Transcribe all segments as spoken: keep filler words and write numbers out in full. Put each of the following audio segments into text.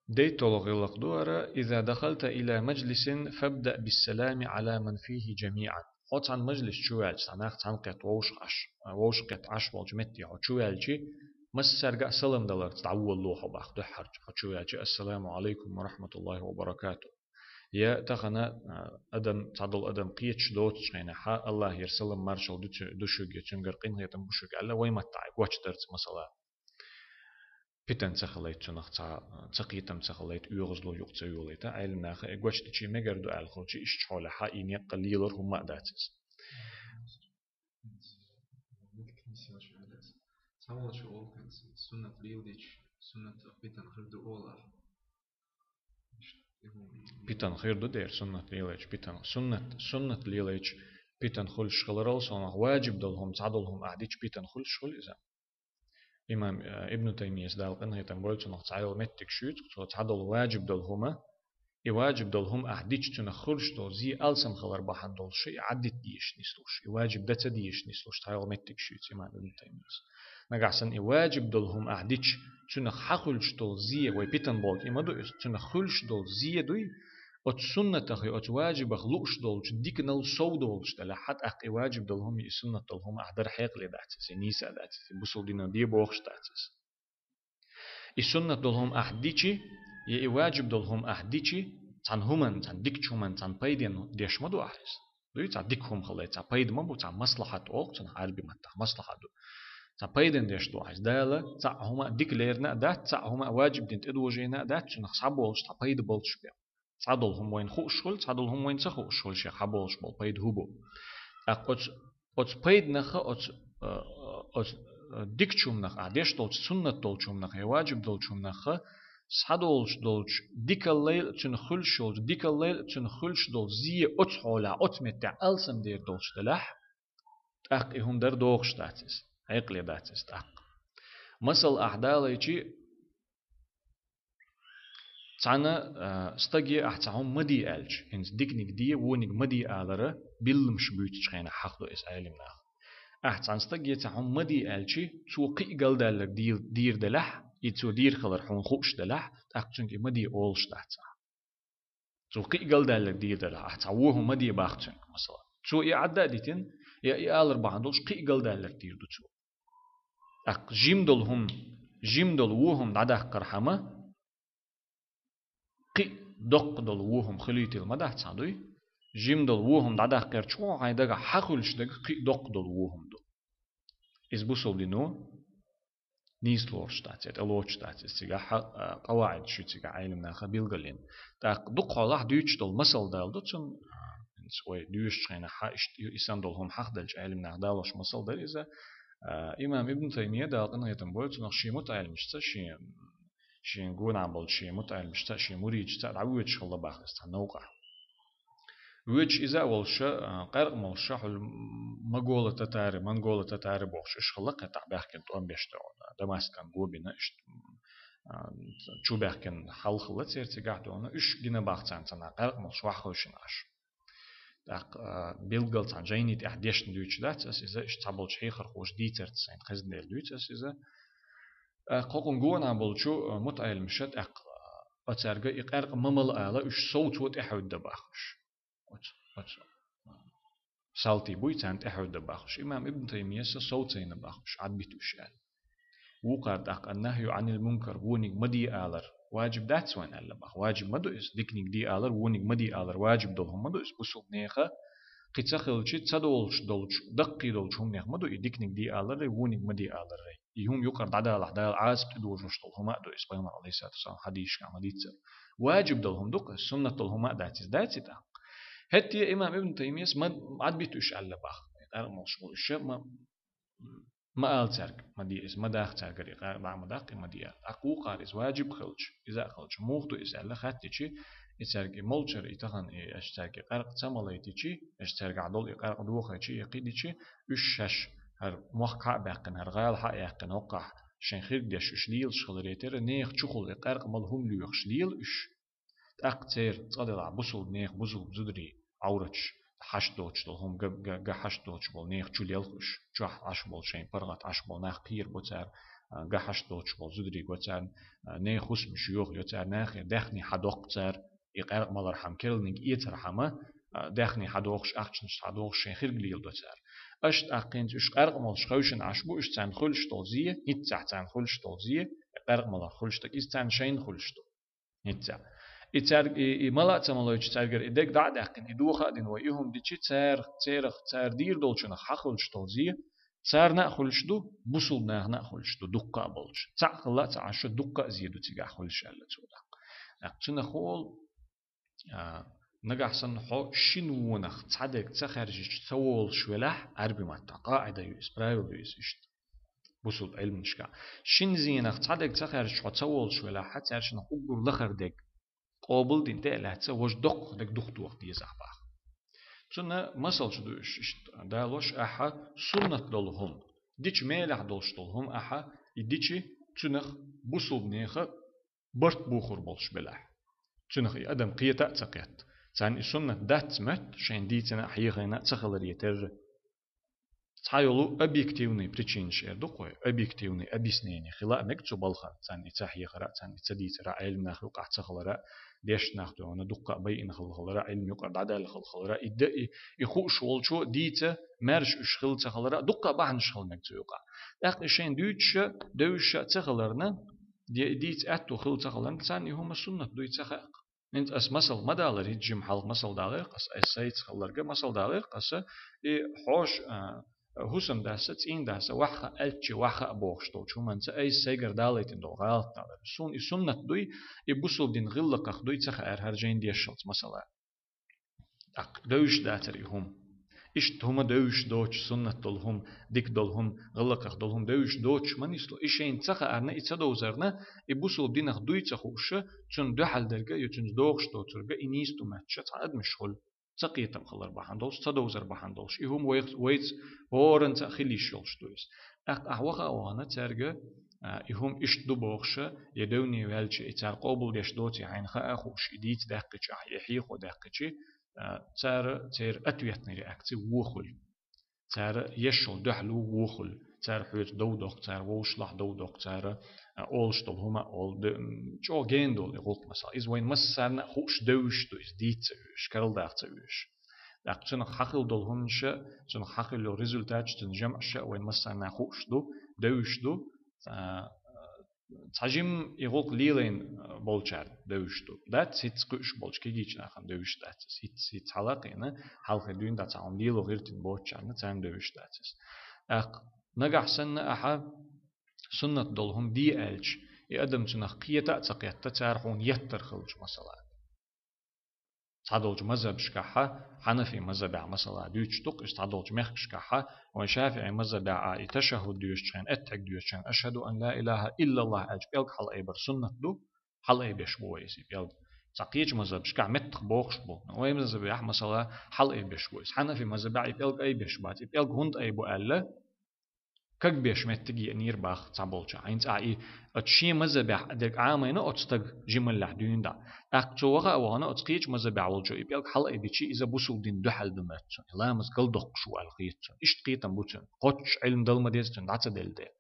ДайтталгӀа гӀиллакх ду ара: «إذا دخلت إلى مجلس فابدأ بالسلام على من فيه جميعا». Хьо цхьан мажлис чу ваьлча, цхьан нах цхьан кхетта вовшах Ӏаш, вовшах кхетта Ӏаш волча метте хьо чу ваьлча, массаьрга а салам даларца дӀаволалу хьо бах дуьххьарча хьо чу ваьлча: «السلام عليكم ورحمة الله وبركاته». Я тахана, а, адам, цхьадолу адам кхеташ доцучу хенахь, АллахӀера салам маршалла ду цу-, ду шуьга, я цуьнгара къинхетам бу шуьга аьлла, вай маттахь гочдарца, масала, питана ца хилийта цунах, цхьа, ца кхетам ца хилийта, оьгӀазло юкъа ца йолийта, Ӏелам наха и гочдича мегар ду аьлла хилча, иштта хьолехь и некъ лелор хӀумма а дац иза. Цхьаволчу олу хӀинца, суннат леладича, суннатах питана хир ду олу ахь. Питана хир ду дера, суннат лелайча питана. Суннат, суннат лелайча питана хуьлуш хиларал совнах, ваджиб долу хӀума, цхьадолу хӀума ахь дича питана хуьлуш хуьлу иза. Имам, э, Ибн Таймияс, Дала къинхетам бойла цунах, цхьайолу меттигаш юьйцу, цо цхьадолу ваджиб долу хӀума, и ваджиб долу хӀума ахь дича, цунах хуьлуш долу зе алсам хилар бахьана долуш, и Ӏаддита дезаш нислуш, и ваджиб дан ца дезаш нислуш, цхьайолу меттигаш юьйцу имам Ибн Таймияс. Нагахь санна и ваджиб долу хӀума ахь дича, цунах хьан хуьлуш долу зе, вай питана болчу и ма ду иза, цунах хуьлуш долу зе дуй, оцу суннатах и оцу ваджибах лууш долчу диканал сов долуш делахь, хьан тӀаккха и ваджиб долу хӀума, и суннат долу хӀума ахь дар хьекъале дац иза, и нийса а дац иза, и бусулба дино де бохуш дац иза. И суннат долу хӀума ахь дичи, я и ваджиб долу хӀума ахь дичи, цхьана хӀуман, цхьана дикачу хӀуман, цхьана пайден деш ма ду ахь иза. Дуй, цхьа дика хӀума хилла, цхьа пайда ма бу, цхьа маслахьат олу, цхьана Ӏарби маттахь маслахьат ду. Цхьа пайден деш ду ахь иза. Дала цхьа хӀума дика лерина а дац, цхьа хӀума ваджиб дина тӀедожийна а дац, цунах схьаболуш цхьа пайда болуш бен. Цхьадолу хӀума вайна хууш хуьлу, цхьадолу хӀума вайна ца хууш хуьлу, шех хьаболуш болу пайда хӀун бу. ТӀаккха оцу, оцу пайданах, оцу, а, оцу, а, дикачу хӀуманах, а, деш долчу суннат долчу хӀуманах, я ваджиб долчу хӀуманах, схьадолуш долчу дикаллайла, цуьнан хуьлуш йолчу дикаллайла, цуьнан хуьлуш долу зе оцу хьолехь, оцу меттехь алсам дер долуш делахь, тӀаккха и хӀума дар догӀуш дац иза, хьекъале дац иза тӀаккха. Масала, ахь далайчи, цхьана, а, стаге ахь цхьа хӀума ма де аьлча, хӀинца диканиг де, вониг ма де алара, билламаш буьйцучу хенахь хьахдо иза Ӏелам наха. Ахь цхьана стаге цхьа хӀума ма де аьлчи, цо кхин а галдаьлларг дийр-, дийр делахь, и цо дийр хилар хьуна хууш делахь, тӀаккха цуьнга и ма де олуш дац ахь. Цо кхин а галдаьлларг дийр делахь, ахь цхьа вон хӀума ма де бах цуьнга, масала. Цо и Ӏадда а дитина, я и алар бахьана долуш кхин а галдаьлларг дийр ду цо. ТӀаккха жима долу хӀума, жима долу вон хӀума дӀадаккхархьама, кхин а доккха долу вон хӀума хуьлуьйтийла ма дац цхьа дуй. Жима долу вон хӀума дӀадаккхарчу хьайн дагахь хьан хуьлуш дерг кхин а доккха долу вон хӀума ду. Иза бусулба дино нийса лоруш дац, я тӀелоцуш дац иза цигахь, а, къаваӀид шу цигахь Ӏелам наха билгалйина. ТӀаккха дукха хьолахь дуьйцуш долу масал дала ду цунна, а, хӀинца вай доьшучу хенахь, иштта и санна долу хӀума хьахдаьлча Ӏелам наха далош масал дара иза. А, имам Ибн Таймия, Дала къинхетам бойла цунах, шен мутаӀеламашца, шен, шен гонахь болчу шен мутаӀеламашца, шен муридашца дӀавоьдуш хилла бах иза цхьа новкъахь. Воьдуш иза а волуша, а, къаьркъа молуша, хьуьлла моголо-татари, монголо-татари бохуш, уьш хилла кхетахь баьхкина тӀом беш тӀе, Дамаскан го бина, иштта, а, чу баьхкина хьал хилла церан цигахь дуьйна, уьш гина бах царна цхьана къаьркъа молуш ваха хевшина Ӏаш. ТӀаккха, а, билггал цхьана жайни тӀехь дешна дуьйцуш дац ас иза, иштта цхьаболчу хьехархоша дийцарца сайна хезнера дуьйцу ас иза. ТӀаккха хӀокхунна гонахь болчу, а, мутаӀеламаша тӀаккха, а, оцаьрга и къаьркъа ма мала ала, уьш сов цо тӀехьуьдда бах уьш. Оцу, оцу, а, салти буй царна тӀехьуьдда бах уьш. Имам Ибн Таймияса сов ца йина бах уьш, Ӏадбита уьш аьлла. Вукхара тӀаккха: «Ан-нахью Ӏанил мункар», вониг ма де алар ваджиб дац вайн аьлла бах. Ваджиб ма ду иза, диканиг де алар, вониг ма де алар ваджиб долу хӀума ма ду иза бусулба неха. Кхин ца хилчи, ца долуш долчу, даккхий долчу хӀуманех ма ду и диканиг де алар, вониг ма де алар. И хӀума юкъара дӀадалахь, Дала Ӏазап тӀедожош долу хӀума а ду иза, пайхамар, алейхиссалату вассалам, хьадисашкахь ма дийццара. Ваджиб долу хӀума ду-кх иза, суннат долу хӀума а дац иза, дац и тӀаккха. ХӀетте имам Ибн Таймияс ма, Ӏадбита уьш аьлла бах. Къаьркъа молуш болу уьш ма, ма ала цаьрга, ма де иза, ма даха цаьргара и къаьркъа, дӀа ма даккха и, ма де аьлла. ТӀаккха вукхара иза ваджиб хилча, иза а хилча, муха ду иза аьлла хаьттичи, и цаьрга и молчара, и тахана и аша цаьрга и къаьркъа ца малайтичи, аша цаьргахь долу и къаьркъа дохайчи, я кхидичи, уьш шаьш, хӀара мохк хьа а баьккхина, хӀара гӀала хьа а яьккхина, хӀокхахь шайн хирг деш уьш лелаш хиларе терра, нехан чухула и къаьркъа мала хӀума лоьхуш лела уьш. ТӀаккха церан цкъа делахь бусулба нехан, бусулба зударийн Ӏовраташ, хьашт доцуш долу хӀума, га, га, га хьашт доцуш болу нехан чу лелха уьш, чохь Ӏаш болу, шайн паргӀат Ӏаш болу нах кхера бо цара, а, гахьаш доцуш болу зударий го царна, а, нехан хӀусамаш йохайо цара, нахе даьхни хьадоккху цара, и къаьркъа малархьама, керланиг эцархьама, а, даьхни хьадохуш, ахчанаш хьадохуш шайн хирг леладо цара. Аша тӀаккха хӀинца уьш къаьркъа молуш хевшина Ӏаш бу, уьш царна хуьлуш долу зен, хӀинца царна хуьлуш долу зен, и къаьркъа маларх хуьлуш, так иза царна шайна хуьлуш ду. ХӀинца. И цаьрга, и, и мала а ца малойтуш цаьргара и дег дӀа а даьккхина, и доха а дина вай, и хӀума дичи царах, церах, цара дийр долчунах хьан хуьлуш долу зен, царна а хуьлуш ду, бусулба нахана а хуьлуш ду, дуккха а болчу. Цхьаъ хилла а ца Ӏаш, дуккха а зен ду цигахь хуьлуш аьлла цо даккха. ТӀаккха цунах хӀол, а, нагахь санна хьо шина вонах цхьа дерг ца хаьржича ца волуш велахь, Ӏарби маттахь къаӀида ю иза, правило ю иза иштта. Бусулба Ӏилманашкахь. Шина зенах цхьа дерг ца хаьржича хьо ца волуш велахь, цаьршинах уггар лахара дерг къобал дина тӀе а лаьцна, важа доккхах дерг духатоха дезахь боху. Цунна масалш ду уьш иштта далош, ахьа суннат долу хӀума, дича мелехь долуш долу хӀума ахьа, и дичи цунах бусулба неха барт бухур болуш белахь. Цунах и адам кхета а ца кхетта. Царна и суннат дац моьтту, шайн дийцина а, хьехийна а ца хиларе терра. Цхьа йолу объективный причинаш эр ду-кх вай, объективный объяснение хила а мега цу балхана, царна и ца хьехара а, царна и ца дийцара а, Ӏелам нах юкъахь ца хилара а, дешна нах тӀе вахана дуккха а байина хила хилара а, Ӏилма юкъара дӀадаьлла хила хилара а, и да-, и, и хууш волчо дийца маьрша уьш хила ца хилара а, дуккха а бахьанаш хила мега цу юкъахь. ТӀаккха и шайна дуьйцуша, девзаша а ца хиларна, де-, дийца аьтто хила ца хиларна, царна и хӀума суннат дуй ца хаьа-кх. ХӀинца ас масал ма далара, хӀинца жима хьалха масал далар-кх ас, ас сайца хилларг а масал далар-кх ас, и хьоша, а, хӀусамдас а, цӀийндас а, ваха а, аьлча ваха а бохуш долчу хӀуманца айса сайгара далайтина долу гӀалат далар. Суна и суннат дуй, и бусулба дин гӀиллакхах дуй ца хаьара хӀара жайна дешалц масала. ТӀаккха девзаш дацара и хӀума. Иштта хӀума девзаш доцуш, суннат долу хӀума, дика долу хӀума, гӀиллакхах долу хӀума девзаш доцуш ма нисло. И шайна ца хаарна, и ца довзарна, и бусулба динах дуй ца хууша, цунна дуьхьал дерга, я цуьнца догӀуш доцурга, и нийса ду моьттуша цхьа адамаш хуьлу. Ца кхетам хилар бахьана долуш, ца довзар бахьана долуш. И хӀума вайх-, вайца хӀоранца а хила йиш йолуш ду иза. ТӀаккха ахь ваха а вахана цаьрга, а, и хӀума иштта ду бохуша, я девне ваьлча, и цара къобалдеш доций хьайна хаа а хууш, и дийца даьккхича ахь, я хьехо даьккхича, а, цара, церан ответный реакция вон хуьлу. Цара еш йолу дуьхьало вон хуьлу. Цара хьоьца дов доккху, цара вовшашлахь дов доккху, цара, а, олуш долу хӀума а олу, де-, м, чӀогӀа гена долу и гӀуллакх масала. Иза вайна массарна а хууш девзаш ду, иза дийца ца вуьйш, карладаха ца вуьйш. ТӀаккха цунах хьахила долу хӀуманаш а, цунах хьахила йолу результаташ, цуьнан жамӀаш а вайна массарна а хууш ду, девзаш ду. А, цхьа жимма и гӀуллакх лелайна, а, болчарна девзаш ду. Дац, хӀинца кхуьуш болчу кегийчу нахана девзаш дац иза. ХӀинца, хӀинца хьала а кхиъна, хьалхе дуьйна дӀа цхьа хӀума лело гӀиртина боцучарна царна девзаш дац иза. ТӀаккха нагахь санна ахьа суннат долу хӀума де аьлча, и адам цунах кхета а ца кхетта, цара хьуна еттар хилча масала. Цхьадолчу мазхабашкахьа, хьанафи мазхабехь масала дуьйцуш ду-кх иза, цхьадолчу мехкашкахьа, вайн шафиӀи мазхабехь а и ташаххуд доьшучу хенахь, аттахьият доьшучу хенахь, ашхаду ан ла илахӀа иллаллахӀ аьлча пӀелг хьалаайбар суннат ду, хьалаайбеш бу вай иза и пӀелг. Цхьа кхечу мазхабашкахь меттах бохуш бу. Вайн мазхабехь масала хьалаайбеш бу иза. Хьанафи мазхабехь и пӀелг айбеш бац. И пӀелг хӀунда айбу аьлла, кагбеш меттиг еанера боху цхьаболчо. ХӀинца а и оцу шен мазхабехь дерг Ӏамийна оцу стага жималлехь дуьйна дӀа. ТӀаккха цо ваха а вахана, оцу кхечу мазхабехь волчо и пӀелг хьалаайбича, иза бусулба дин дуьхьал ду моьтту цунна. И ламаз галдоккхуш ву аьлла хета цунна. Иштта кхетам бу цуьнан. Кхоччуш Ӏилма дала ма деза цуьнан, дӀа ца делла дела.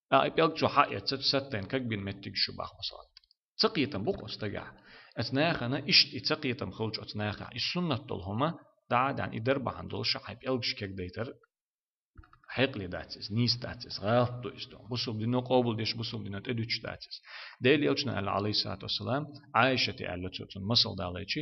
ТӀаккха и пӀелг цо хьаэцча, саттайна кагбина меттигаш ю боху масала. Ца кхетам бу-кх оцу стагехь. Оцу нахана иштта и ца кхетам хилча оцу нахехь, и суннат долу хӀума дӀа а даьхна, и дар бахьана долуш хьайн пӀелгаш кегдайтар хьекъале дац иза, нийса дац иза, гӀалат ду иза. Бусулба дино къобалдеш, бусулба дино тӀедуьтуш дац иза. Делан элчано аьлла, Ӏалайхиссалату вассалам, Ӏайшате аьлла цо, цунна масал далайчи,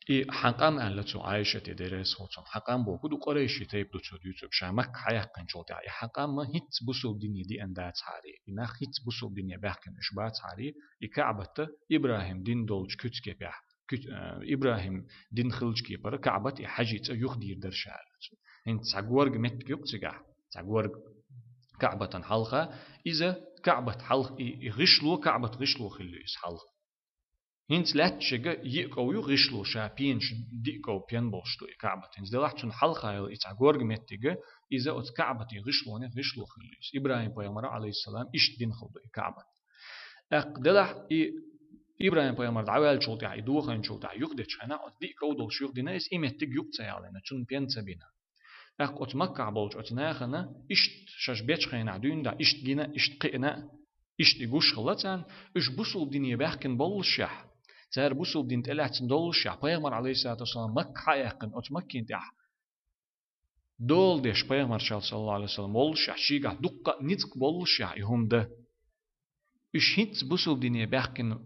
и хьан къам аьлла цо, Ӏайшате, Дела реза хуьлда цунна, хьан къам боху ду, къурайши тайпа ду цо дуьйцург, ша Макка хьаяьккхинчул тӀаьхьа, и хьан къам хӀинца бусулба дине деана дацахьара, и нах хӀинца бусулба дине баьхкина уьш бацахьара, и КаӀбат ИбрахӀим дин долчу куьцкепехь, куьц-, а, ИбрахӀим дин хиллачу кепара КаӀбат и хьаьжи цӀа юхадийр дара ша аьлла цо. ХӀинца цхьа горга меттиг ю-кх цигахь, цхьа горга КаӀбатан хьалха, иза КаӀбат хьалха, и, и гӀишло, КаӀбат гӀишло хилла ю иза хьалха. ХӀинца лаьтташка йиъ ков ю гӀишло, ша пенаш диъ ков пен болуш ду и КаӀбат. ХӀинца делахь цунна хьалха йолу и цхьа горга меттиг, иза оцу КаӀбатан гӀишлонех гӀишло хилла ю иза. ИбрахӀим пайхамара, Ӏалайхиссалам, иштта дин хилла ду и КаӀбат. ТӀаккха делахь и ИбрахӀим пайхамар дӀаваьллачул тӀаьхьа, и дохийначул тӀаьхьа юхадечу хенахь, оцу диъ ков долуш юхадина иза, и меттиг юкъа ца ялийна, цунна пен ца бина. ТӀаккха оцу Маккахь болчу оцу нахана иштта шаьш бечу хенахь дуьйна дӀа, иштта гина, иштта кхиъна, иштта и гуш хилла царна, уьш бусулба дине баьхкина боллушехь, цара бусулба дин тӀелаьцна доллушехь, пайхамар, алейхиссалату вассалам, Макка хьа а яьккхина, оцу Маккин тӀехь дола деш пайхамарчалла, саллаллаху алейхи ва саллям, воллушехь, шийгахь дуккха а ницкъ боллушехь, и хӀума дан. Уьш хӀинцца бусулба дине баьхкина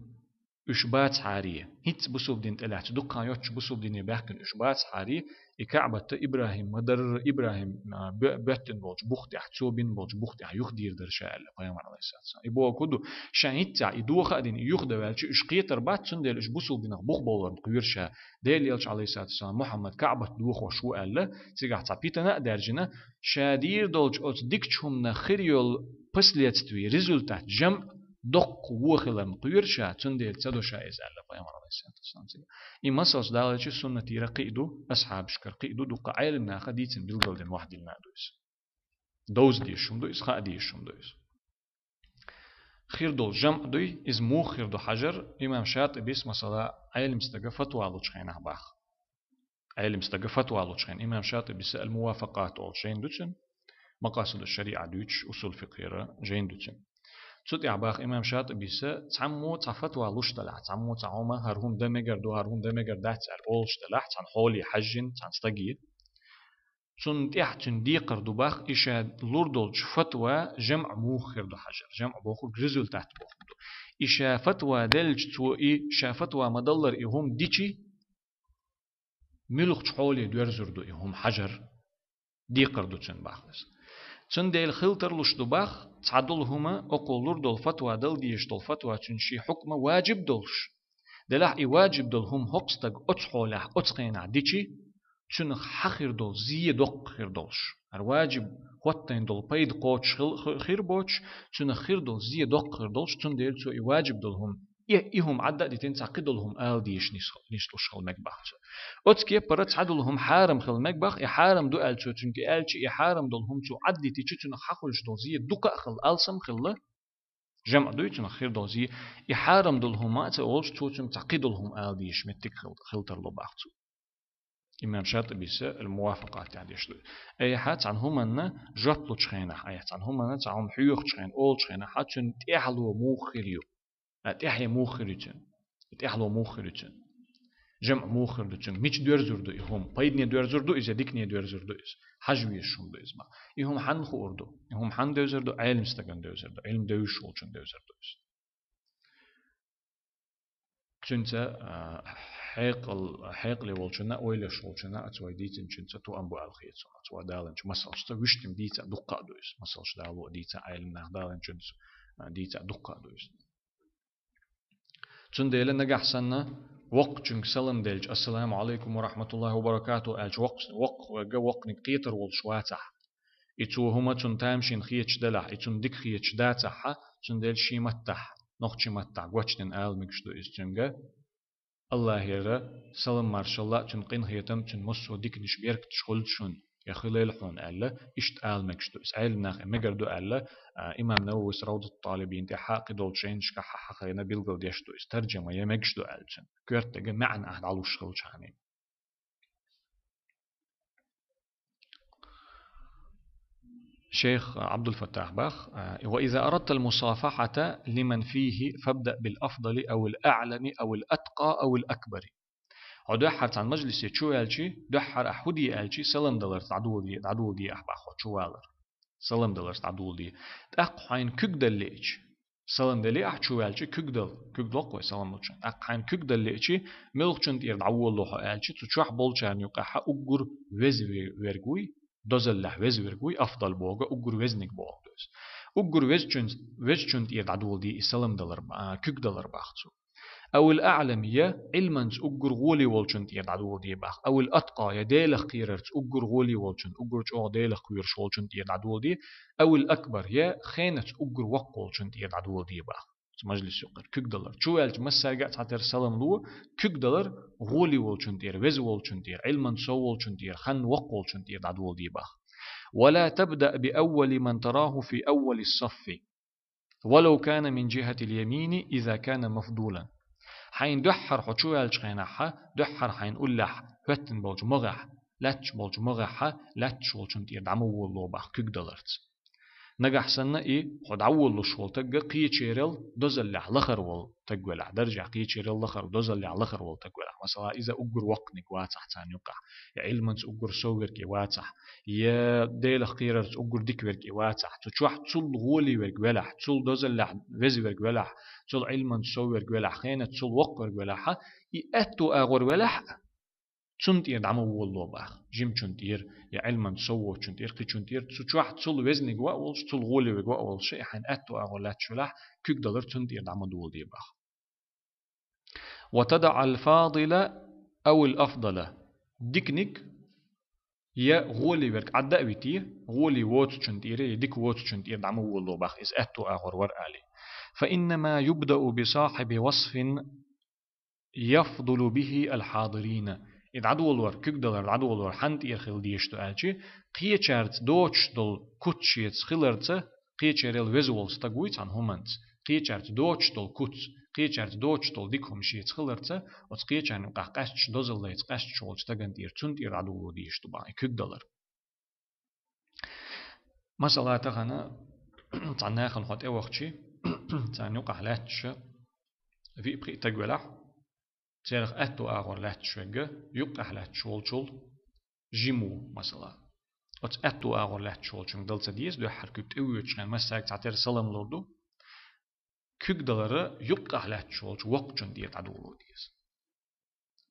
уьш бацахьара, хӀинцца бусулба дин тӀелаьцна дуккха а йоццуш бусулба дине баьхкина уьш бацахьара, и КаӀбат ИбрахӀима ма-дарра, ИбрахӀим, а, бо-, боьттина болчу бух тӀехь, цо бина болчу бух тӀехь юхадийр дара ша аьлла пайхамар, алейхиссалату вассалам. И бохург ду, ша хӀинцца и доха а дина, и юхадаваьлча, уьш кхетар бац, цундела уьш бусулба динах бух бовларна кхоьру ша, Делан элча, алейхиссалату вассалам, Мухьаммад КаӀбат дохош ву аьлла, цигахь цхьа питана а даьржина, ша дийр долчу оцу дикачу хӀуманах хир йолу последствий, результат, жамӀ доккха вон хиларна кхоьру ша, цундела ца до ша иза аьлла пайхамар, алейхиссалату вассалам, цига. И масалш далайчи суннатера кхин а ду, асхьабашкара кхин а ду, дуккха Ӏелам наха дийцина билгалдина вахдиллина а ду иза. Довза дезаш хӀума ду иза, хаа дезаш хӀума ду иза. Хир долу жамӀ дуй, иза муха хир ду хьажар, имам ШатӀибис, масала, Ӏелам стага фатва лучу хенахь баха. Ӏелам стага фатва лучу хенахь. Имам ШатӀибис Ал-Мувафакъат олуш жайна ду цуьнан, Макъасиду шариӀа дуьйцуш, усул фикъхера жайна ду цуьнан. Цу тӀехь баха имам ШатӀибис, цхьаммо цхьа фатва луш делахь, цхьаммо цхьа хӀума, хӀара хӀума дан мегар ду, хӀара хӀума дан мегар дац аьлла олуш делахь, цхьана хьоле хьаьжжина, цхьана стаге. Цунна тӀехь цуьнан декхар ду баха, и ша лур долчу фатва жамӀ муха хир ду хьажар. ЖамӀ бохург результат бохург ду. И ша фатва делча, цо и ша фатва ма-даллара и хӀума дичи, муьлхачу хьоле доьрзур ду и хӀума хьажар, декхар ду цуьнан баха иза. Цундела хила тарлуш ду баха, цхьа долу хӀума, окхо лур долу фатва дала дезаш долу фатва цуьнан шен хьукма важиб долуш. Делахь и важиб долу хӀума хӀокху стага оцу хьолехь, оцу хенахь дичи, цуьнах хьан хир долу зе доккха хир долуш. ХӀара важиб хӀоттийна долу пайда кхочуш хил-, хи-, хир боцуш, цуьнах хир долу зе доккха хир долуш, цундела цо и важиб долу хӀума, и, и хӀума Ӏадда а дитина, цхьа кхидолу хӀума ала дезаш нис-, нислуш хила мега баха цо. Оцу кепара цхьа долу хӀума хьарам хила мега баха, и хьарам ду аьлла цо цуьнга аьлча, и хьарам долу хӀума цо Ӏаддитича, цуьнах хьан хуьлуш долу зе дукха а хилла, алсам а хилла, жамӀ дуй цунах хир долу зе, и хьарам долу хӀума а ца олуш, цо цуьнга цхьа кхидолу хӀума ала дезаш меттиг хил-, хила тарло баха цо. Имам ШатӀибис Ал-Мувафакъат тӀехь деш ду. Айхьа цхьана хӀуманна жоп лучу хенахь, айхьа цхьана хӀуманна цхьа хӀума хьоьхучу хенахь, олучу хенахь, хьан цуьнан тӀаьхьало муха хир ю? А, тӀаьхье муха хир ю цуьнан? ТӀаьхьало муха хир ю цуьнан? ЖамӀ муха хир ду цуьнан? Мича доьрзур ду и хӀума? Пайдане доьрзур ду иза, дикане доьрзур ду иза? Хьажа везаш хӀума ду иза баха. И хӀума хьанна хуур ду? И хӀума хьанна девзар ду? Ӏелам стагана девзар ду, Ӏилма девзаш волчунна девзар ду иза. Цуьнца, а, хьекъал-, хьекъале волчунна, ойлаш волчунна, оцу вай дийцинчуьнца тоам бу аьлла хета суна. Оцу вай даланчу масалшца вуьштина дийца а дуккха а ду иза. Масалш дало а дийца а, Ӏелам нах даланчуьнца, а, дийца а дуккха а ду иза. Цундела нагахь санна, воккхачуьнга салам делча, «Ассаламу Ӏалайкум ва рахьматуллахӀи ва баракатухӀ», аьлча, воккх-, воккхаварг воккханиг кхетар волуш вацахь, и цо хӀума цунна тамашийна хеташ делахь, и цунна дика хеташ дацахьа, цундела шен маттахь, нохчийн маттахь гочдина ала мегаш ду иза цуьнга: «АллахӀера салам-маршалла а, цуьнан къинхетам а, цуьнан массо а диканаш, беркаташ хуьлда шуна», я «хилийла хьуна» аьлла, иштта ала мегаш ду иза. Ӏелам наха и мегар ду аьлла, а, имам Нававис Равдату Талибин тӀехь кхидолчу жайнашкахь хьахийна билгалдеш ду иза, таржама ян мегаш ду аьлла цуьнан. Коьртага маьӀна ахь дӀалуш хилчахьана. Шейх Ӏабдул-Фаттах бах: «وإذا أردت المصافحة لمن فيه فابدأ بالأفضل أو الأعلم أو الأتقى أو الأكبر». Хьо дуьххьара цхьана мажлисе чу ваьлчи, дуьххьара ахь хӀун де аьлчи, салам даларца дӀадоладе, дӀадоладе ахь бах хьо чу валар. Салам даларца дӀадоладе. ТӀаккха хьайна куьг дала лиъча, салам дале ахь чу ваьлчи, куьг дала, куьг локх вай салам лучун. ТӀаккха хьайна куьг дала лиъчи, муьлхачун тӀера дӀаволало хьо аьлчи, цу чохь болчарна юкъахь уггар веза ве-, верг вуй, дозаллехь веза верг вуй, афдал боху, уггар везниг боху ду иза. Уггар везачун, везачун тӀера дӀадоладе и салам далар, а, куьг далар бах цо. أو الأعلم, я Ӏилманца уггар гӀоле волчун тӀера дӀадоладе бах. أو الأتقى, я Делах кхерарца уггар гӀоле волчун, уггар чӀогӀа Делах кхоьруш волчун тӀера дӀадоладе. أو الأكبر, я хенаца уггар воккха волчун тӀера дӀадоладе бах. Цу мажлис юкъара куьг далар. Чу ваьлча массаьрга а цхьатера салам ло, куьг далар гӀоле волчун тӀера, веза волчун тӀера, Ӏилман сов волчун тӀера, хан воккха волчун тӀера дӀадоладе бах. ولا تبدأ بأول من تراه في أول الصف ولو كان من جهة اليمين إذا كان مفضولا. Хьайна дуьххьара хьо чу ваьллачу хенахьа, дуьххьара хьайна уллехь хӀоьттина болчу могӀехь, лаьтташ болчу могӀехьа лаьтташ волчун тӀера дӀа ма волало бах куьг даларца. Нагахь санна и хьо дӀаволалуш волу тагга кхечерал дозаллехь лахара волу таг велахь, даржехь кхечерал лахара, дозаллехь лахара волу таг велахь. Масала, иза уггар воккханиг вацахь царна юкъахь, я Ӏилманца уггар сов верг и вацахь, я Делах кхерарца уггар дика верг и вацахь, цу чохь цул гӀоле верг велахь, цул дозаллехь веза верг велахь, цул Ӏилманца сов верг велахь, хенаца цул воккха верг велахьа, и аьтту агӀор велахь а, цунна тӀера дӀа ма волало бах. Жимчун тӀера, я Ӏилманца сов воцчун тӀера, кхичун тӀера, цу чохь цул везниг ваъ волуш, цул гӀоле верг ваъ волуш, и хьайн аьтту агӀор лаьтташ велахь, куьг далар цунна тӀера дӀа ма доладе бах. وتدع الفاضل أو الأفضل. Диканиг я гӀоле верг Ӏадда а вите, гӀоле воцучун тӀера, я дика воцучун тӀера дӀа ма волало бах, иза аьтту агӀор вара али. فإنما يبدأ بصاحب وصف يفضل به الحاضرين. И дӀадолор, куьг далар, дӀадолор хьанна тӀера хила дезаш ду аьлча, кхечаьрца доцуш долу куц шеца хиларца, кхечерал веза волу стаг вуй цхьана хӀуманца, кхечаьрца доцуш долу куц, кхечаьрца доцуш долу дика хӀума шеца хиларца, оцу кхечарна юкъахь къаьсташ, дозаллица къаьсташ волчу стагана тӀера, цунна тӀера дӀадоло дезаш ду бах, и куьг далар. Масала, тахана цхьана нахана хьо тӀевахчи, царна юкъахь лаьтташ виъ-пхиъ таг велахь, церах аьтту агӀор лаьтташ верг, юккъехь лаьтташ волчул жима ву, масала. Оцу аьтту агӀор лаьтташ волчуьнга дала ца деза, дуьххьара куьг тӀевоьдучу хенахь массаьрга цхьатера салам лур ду. Куьг далара юккъехь лаьтташ волчу воккхачун тӀера дӀадоло деза.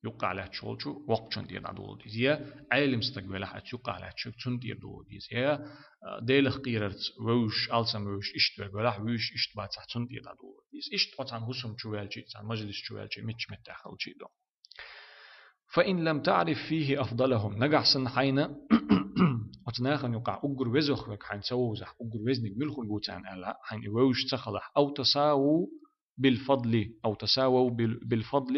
Юккъехь лаьтташ волчу воккхачун тӀера дӀадоло деза. Я Ӏелим стаг велахь, оцу юккъехь лаьтташ верг, цунна тӀера доло деза. Я, а, Делах кхерарца вевзаш, алсам вевзаш иштта верг велахь, вуьйш иштта бацахь, цунна тӀера дӀадоло деза. Иштта хьо цхьана хӀусам чу ваьлчи, цхьана мажлис чу ваьлчи, мичча меттехь хилчи а до. فإن لم تعرف فيه أفضلهم. Нагахь санна хьайна оцу нахана юкъахь уггар везох верг хьайна ца вовзахь, уггар везниг муьлхарг ву царна аьлла, хьайна и вевзаш ца хилахь, أو تساووا بالفضل، أو تساووا بال-، بالفضل,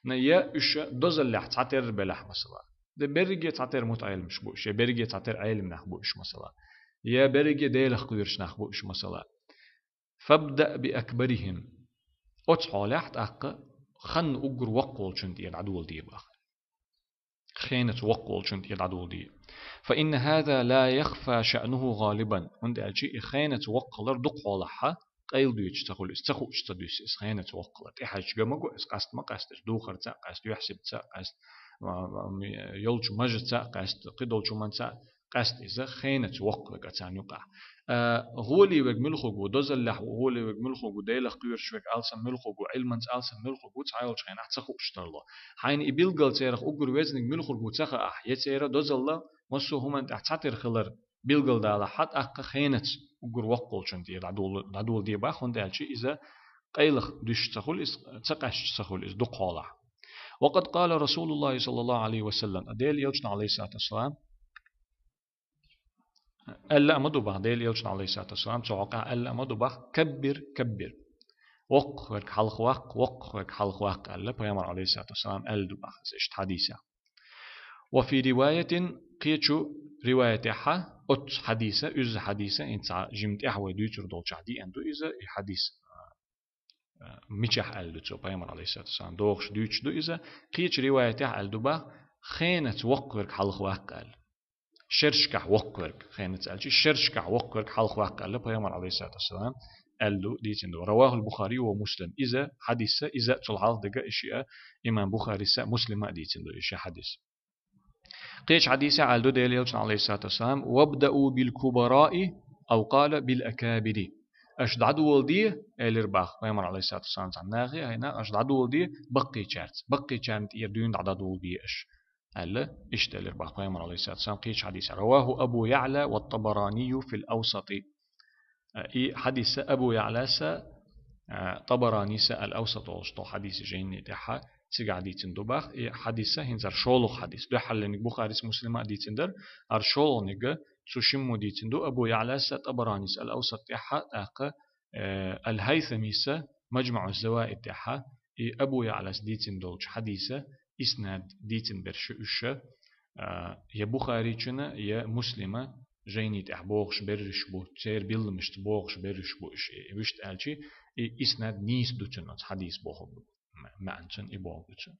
на я уьш дозаллехь цхьатера белахь, масала. Де берриге цхьатера мутаӀелимаш бу уьш, я берриге цхьатера Ӏелим нах бу уьш, масала. Я берриге Делах кхоьруш нах бу уьш, масала. فابدأ بأكبرهم. Оцу хьолехь тӀаккха ханна уггар воккхаволчун тӀера дӀадоло де бах. Хенаца воккхаволчун тӀера дӀадоло де. فإن هذا لا يخفى شأنه غالبا. ХӀунда аьлча и хенаца воккхалар дукха хьолахьа къайла дуьйцуш ца хуьлу иза, ца хууш ца дуьсу иза хенаца воккхалар. ТӀехьаьжча га ма го иза, къаста ма къаста иза, духарца а къаста, юьхьсибца а къаста, м, м, йолчу мажаца а къаста, кхидолчу хӀуманца а къаста иза хенаца воккха верг царна юкъахь. А, гӀоле верг муьлхарг ву, дозаллехь гӀоле верг муьлхарг ву, Делах кхоьруш верг алсам муьлхарг ву, Ӏилманца алсам муьлхарг ву, цхьайолчу хенахь ца хууш тарло. Хьайна и билггал церах уггар везниг муьлхарг ву ца хаахь, я церан дозалла массо а хӀуманна тӀехь цхьатера хилар билгалдалахь, тӀаккха хенаца уггар воккхаволчун тӀера дӀадоло, дӀадоло де бах, хӀунда аьлча иза къайлаха дуьсуш ца хуьлу иза, ца къаьсташ ца хуьлу иза дукха хьолахь. وقد قال رسول الله صلى الله عليه وسلم. Делан Элчано, عليه الصلاة والسلام, аьлла а ма ду бах, Делан Элчано, عليه الصلاة والسلام, цу хьокъехь аьлла а ма ду бах: كبر، كبر. Воккхах верг хьалха ваккха, воккхах верг хьалха ваккха аьлла, Пайхамар, عليه الصلاة والسلام, аьлла ду бах иза иштта хьадисехь. وفي رواية, кхечу риваятехьа, оццу хьадиса, изза хьадиса, хӀинца жима тӀехь вай дуьйцур долчохь деана ду иза, и хьадис, а, мичахь аьлла ду цо, Пайхамар, عليه الصلاة والسلام, дохуш дуьйцуш ду иза, кхечу риваятехь аьлла ду бах: хенаца воккха верг хьалха ваккха аьлла. Шершкахь воккха верг, хенаца аьлча, шершкахь воккха верг хьалха ваккха аьлла, Пайхамар, عليه الصلاة والسلام, аьлла ду, дийцина ду. رواه البخاري ومسلم. Иза хьадис а, иза а цул хьалха дерг а, и шиъ а, имам Бухарис а, Муслима а дийцина ду и ши хьадис. Кхечу хьадисехь аьлла ду Делан Элчано, عليه الصلاة والسلام: وابدأوا بالكبراء أو قال بالأكابر. Аша дӀадоло де, элира бах Пайхамар, عليه الصلاة والسلام, цхьана нахе, хӀай нах, аша дӀадоло де баккхийчаьрца, баккхийчарна тӀера дуьйна дӀа-, дӀадоло де аша, аьлла, иштта элира бах Пайхамар, عليه الصلاة والسلام, кхечу хьадисехь. رواه أبو يعلى والطبراني في الأوسط. И хьадис а Абу Яълас а, а, Табаранис а Ал-Авсат олуш долу хьадис жайни тӀехьа цигахь дийцина ду бах. И хьадис а хӀинца шолгӀа хьадис. Дуьххьарлерниг Бухарис, Муслима а дийцина дара, хӀара шолгӀаниг а цу шиммо дийцина ду Абу Яълас а, Табаранис а Ал-Авсат тӀехьа, тӀаккха, э, Ал-Хайтамис а МаджмаӀу Заваид тӀехьа, и Абу Яълас дийцина долчу хьадиса иснад дийцина берш уьш, а, я Бухаричуна, я Муслима жайни тӀехь богӀуш берриш бу, церан билламашца богӀуш берриш бу уьш, и вуьшта аьлчи, и иснад нийса ду цуьнан оцу хьадис бохург ду. Ма-, маьӀна цуьнан и бохург ду цуьнан.